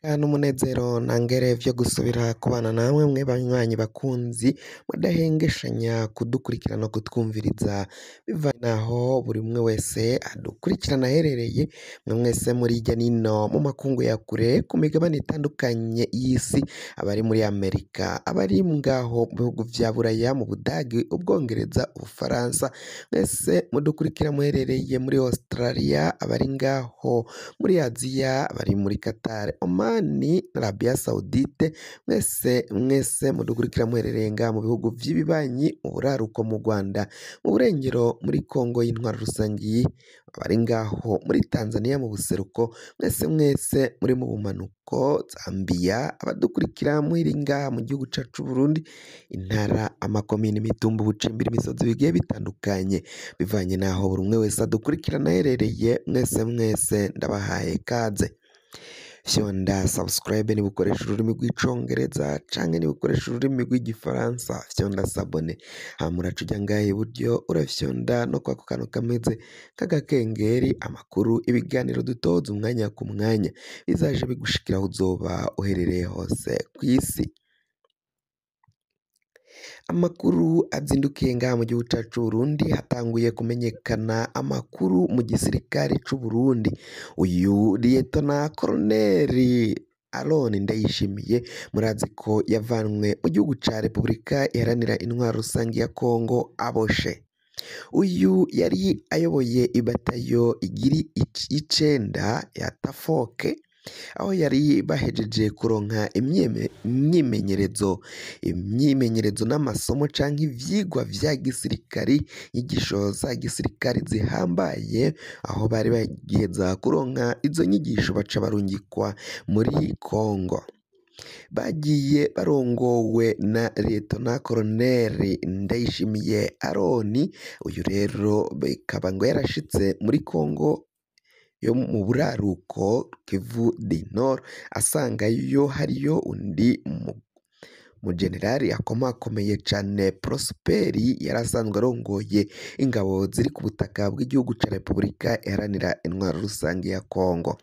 N'umunezero ntangere vyo gusubira kubana namwe mwe banywanyi bakunzi mudahengeshanya kudukurikirana no kutwumviriza bivanye naho buri umwe wese adukurikirana aherereye, mwe mwese muri hirya nino mu makungu ya kure ku migabane itandukanye y'isi, abari muri Amerika, abari ngaho mu bihugu vya Buraya, mu Budagi, Ubwongereza, Ubufaransa, mwese mudukurikira muherereye muri Australia, abari ngaho muri Aziya, abari muri Qatar, Oman, Arabia Saudite, mwese mwese mudukurikira muherereye ngaha mu bihugu vy'ibibanyi, mu buraruko mu Rwanda, mu burengero muri Kongo y'intwaro rusangi, abari ngaho muri Tanzania mu buseruko, mwese mwese muri mu bumanuko, Zambia, abadukurikira muri ngaha mu gihugu cacu c'Uburundi, intara, amakomine, imitumba, ubucimbiri, imisozi bigiye bitandukanye, bivanye naho buri umwe wese adukurikirana aherereye, mwese mwese ndabahaye kaze. Fyonda subscribe niba ukoresha ururimi rw'icongereza canke niba ukoresha ururimi rw'igifaransa, fyonda s'abonner, hama uraca uja ngaha iburyo urafyonda no kwako kantu kameze nk'agakengeri, amakuru, ibiganiro dutoza umwanya ku mwanya bizaje bigushikira aho uzoba uherereye hose kw'isi. Amakuru azindukiye ngaha mu gihugu cacu c'Uburundi, hatanguye kumenyekana amakuru mu gisirikare c'Uburundi. Uyu Liyetona Koloneli Aron Ndayishimiye murazi ko yavanwe mu gihugu ca Repubulika Iharanira Intwaro Rusangi ya Kongo aboshe. Uyu yari ayoboye ibatayo igiri icenda ya Tafoke, aho yari bahejeje kuronka imyimenyerezo n'amasomo canke ivyigwa vya gisirikari, inyigisho za gisirikari zihambaye, aho bari bagiheza kuronka izo nyigisho baca barungikwa muri Kongo. Bagiye barongowe na Liyetona Koloneli Ndayishimiye Aroni, uyu rero bikaba ngo yarashitse muri Kongo yo mu buraruko Kivu du Nord, asangayo hariyo undi mujenerali akomakomeye cane Prosperi, yari asanzwe arongoye ingabo ziri ku butaka bw'igihugu ca Repubulika Iharanira Intwaro Rusangi ya Kongo.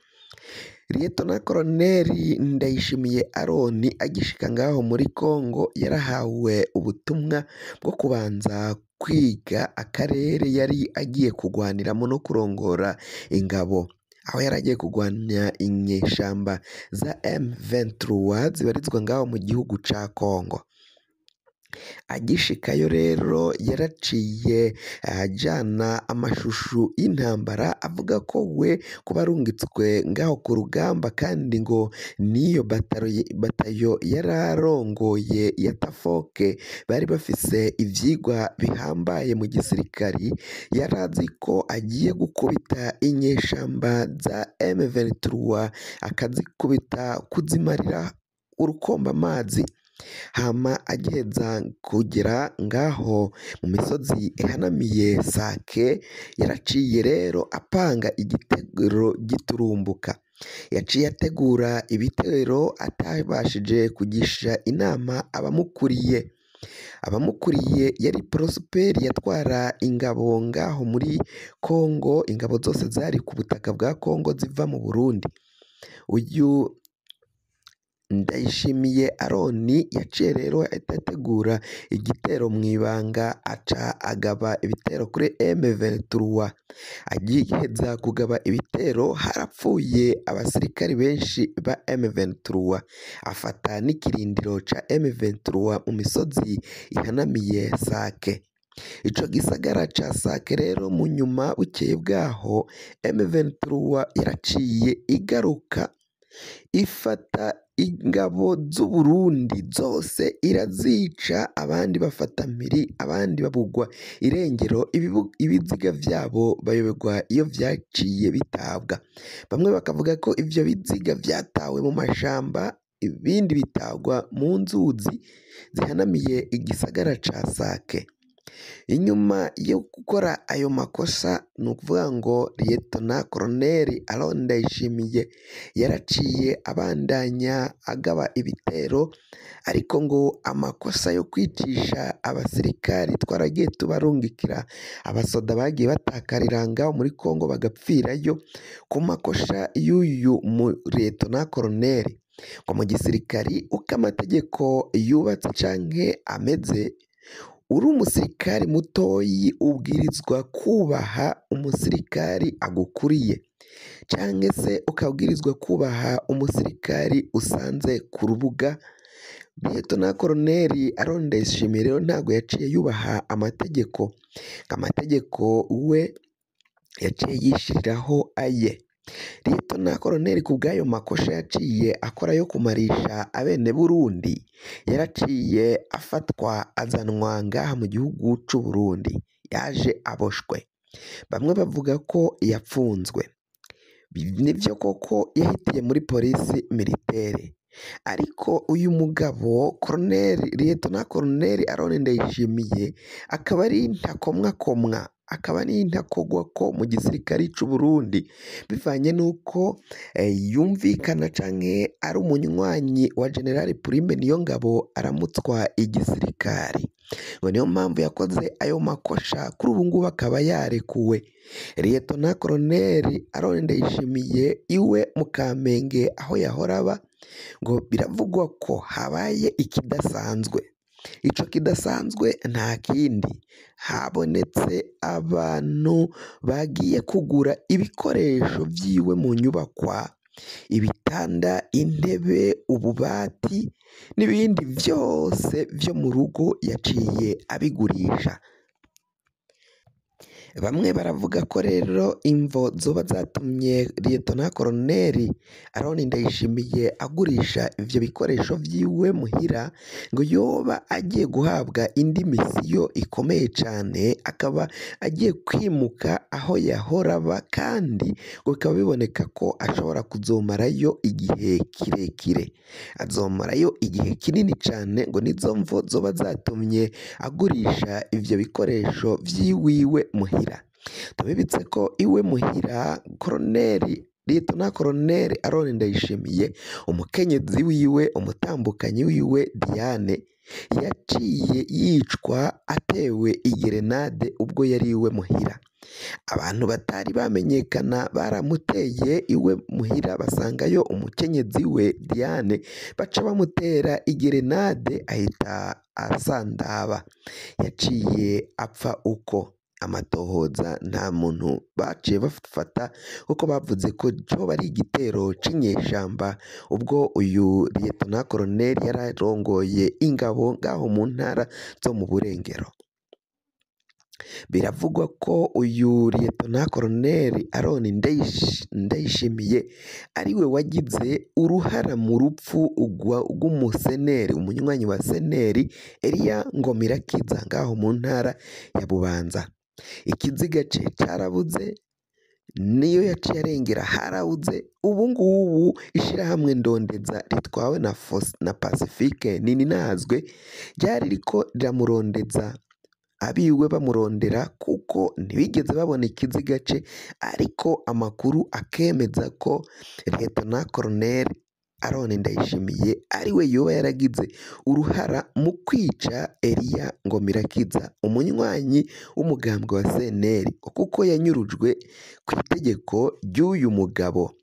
Liyetona Koloneli Ndayishimiye Aroni agishika ngaho muri Kongo yarahawe ubutumwa bwo kubanza kwiga akarere yari agiye kugwaniramo no kurongora ingabo, aho yari agiye kugwanya inyeshamba za M23 zibarizwa ngaho mu gihugu ca Kongo. Agishikayo rero yaraciye ajana amashusho y'intambara avuga ko we kuba arungitswe ngaho ku rugamba, kandi ngo n'iyo batayo yararongoye ya Tafoke bari bafise ivyigwa bihambaye mu gisirikari, yarazi ko agiye gukubita inyeshamba za M23 akazikubita kuzimarira urukomba amazi. Hama agiheza kugera ngaho mu misozi ihanamiye Sake, yaraciye rero apanga igitero giturumbuka. Yaciye ategura ibitero atabashije kugisha inama abamukuriye. Abamukuriye yari Prosperi yatwara ingabo ngaho muri Kongo, ingabo zose zari ku butaka bwa Kongo ziva mu Burundi. Uyu Ndayishimiye Aroni yaciye rero ategura igitero mw'ibanga, aca agaba ibitero kuri M23. Agiheza kugaba ibitero harapfuye abasirikari benshi ba M23, afata n'ikirindiro ca M23 mu misozi ihanamiye Sake. Ico gisagara ca Sake rero mu nyuma bukeye bwaho M23 yaraciye igaruka ifata ingabo z'Uburundi zose irazica, abandi bafata mpiri, abandi babugwa irengero, ibiziga vyabo bayoberwa iyo vyaciye bitabwa. Bamwe bakavuga ko ivyo biziga vyatawe mu mashamba, ibindi bitagwa mu nzuzi zihanamiye igisagara ca Sake. Inyuma yo gukora ayo makosa, ni ukuvuga ngo Liyetona Koloneli Aron Ndayishimiye yaraciye abandanya agaba ibitero, ariko ngo amakosa yo kwicisha abasirikari twaragiye tubarungikira, abasoda bagiye batakarira ngaho muri Kongo bagapfirayo ku makosa y'uyu mu Liyetona Koloneli. Ngo mu gisirikari uko amategeko yubatse canke ameze, uri umusirikari mutoyi ubwirizwa kubaha umusirikari agukuriye, canke se ukabwirizwa kubaha umusirikari usanze ku rubuga. Liyetona Koloneli Aron Ndayishimiye rero ntabwo yaciye yubaha amategeko, amategeko we yaciye yishiriraho aye. Liyetona Koloneli ku bw'ayo makosha yaciye akora yo kumarisha abene Burundi, yaraciye afatwa azanwa ngaha mu gihugu c'u Burundi, yaje aboshwe. Bamwe bavuga ko yapfunzwe, nivyo koko yahitiye muri polisi militaire, ariko uyu mugabo Koloneli Liyetona Koloneli Aron Ndayishimiye akaba ari intakomwakomwa, akaba ari intakogwako mu gisirikare c'u Burundi, bivanye n'uko yumvikana canke ari umunywanyi wa General Prime Niyongabo aramutswa igisirikare. Ngo niyo mpamvu yakoze ayo makosha, kuri ubu ngubu akaba yarekuwe. Liyetona Koloneli Aron Ndayishimiye iwe mu Kamenge aho yahora aba, ngo biravugwa ko habaye ikidasanzwe. Ico kidasanzwe nta kindi, habonetse abantu bagiye kugura ibikoresho vyiwe mu nyubakwa, ibitanda, intebe, ububati n'ibindi vyose vyo mu rugo yaciye abigurisha. Bamwe baravuga ko rero imvo zoba zatumye Liyetona Koloneli Aron Ndayishimiye agurisha ivyo bikoresho vyiwe muhira, ngo yoba agiye guhabwa indi misiyo ikomeye cane, akaba agiye kwimuka aho yahora aba, kandi ngo bikaba biboneka ko ashobora kuzomarayo igihe kirekire, azomarayo igihe kinini cane. Ngo nizo mvo zoba zatumye agurisha ivyo bikoresho vyiwiwe muhira. Tubibutse ko iwe muhira Koloneli Liyetona Koloneli Aron Ndayishimiye, umukenyezi wiwe, umutambukanyi wiwe Diane, yaciye yicwa atewe igerenade ubwo yari iwe muhira. Abantu batari bamenyekana baramuteye iwe muhira, basangayo umukenyezi we Diane, baca bamutera igerenade ahita asandaba, yaciye apfa uko. Amatohoza nta muntu baciye bafata, kuko bavuze ko coba ari igitero c'inyeshamba ubwo uyu Liyetona Koloneli yararongoye ingabo ngaho mu ntara zo mu Burengero. Biravugwa ko uyu Liyetona Koloneli Aron Ndayishimiye ariwe wagize uruhara mu rupfu rw'umuseneri, umunywanyi wa seneri Eliya Ngomirakiza ngaho mu ntara ya Bubanza. Ikiziga ce carabuze, niyo yaciye arengera harabuze. Ubu ngubu ishirahamwe Ndondeza ritwawe na Pacifique Nininazwe ryari ririko riramurondeza, abiwe bamurondera kuko ntibigeze babona ikiziga ce, ariko amakuru akemeza ko Liyetona Koloneli Aron Ndayishimiye ariwe yoba yaragize uruhara mu kwica Eliya Ngomirakiza, umunywanyi w'umugambwe wa CNL, kuko yanyurujwe kw'itegeko ry'uyu mugabo.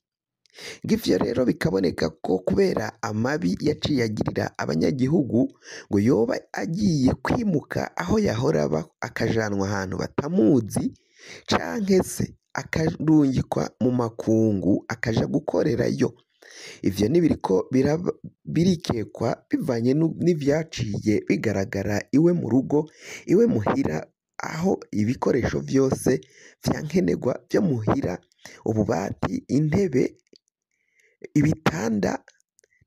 Ngivyo rero bikaboneka ko kubera amabi yaciye agirira abanyagihugu, ngo yoba agiye kwimuka aho yahora aba akajanwa ahantu batamuzi, canke se akarungikwa mu makungu akaja gukorerayo. Ivyo nibiriko birikekwa bivanye n'ivyaciye bigaragara iwe mu rugo, iwe muhira, aho ibikoresho vyose vyankenerwa vyo muhira, ububati, intebe, ibitanda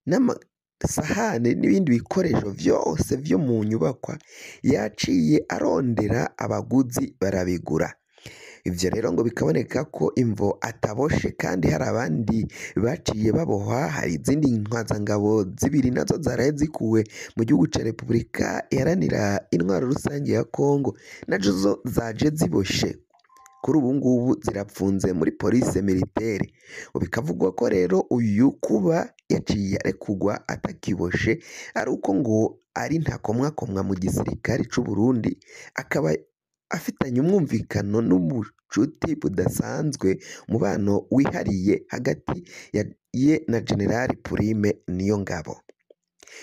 n'amasahane n'ibindi bikoresho vyose vyo mu nyubakwa, yaciye arondera abaguzi barabigura. Ivyo rero ngo bikaboneka ko imvo ataboshe, kandi hari abandi baciye babohwa. Hari izindi ntwazangabo zibiri nazo zaraye zikuwe mu gihugu ca Repubulika Iharanira Intwaro Rusange ya Kongo, nazo zaje ziboshe, kuri ubu ngubu zirapfunze muri police militaire. Ngo bikavugwa ko rero uyu kuba yaciye arekurwa atakiboshe ari uko ngo ari ntakomwakomwa mu gisirikare c'u Burundi, akaba afitanye umwumvikano n'ubucuti budasanzwe, umubano wihariye hagati ye na General Prime Niyongabo.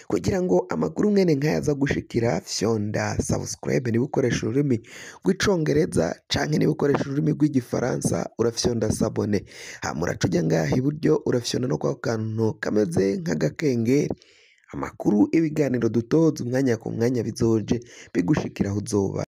Kugira ngo amakuru mwene nkaya aza gushikira, fyonda subscribe niba ukoresha ururimi rw'icongereza, canke niba ukoresha ururimi rw'igifaransa urafyonda s'abonner. Hama uraca uja ngaha iburyo urafyonda no kwako kantu kameze nk'agakengeri. Amakuru, ibiganiro dutoza umwanya ku mwanya bizoje bigushikira aho uzoba.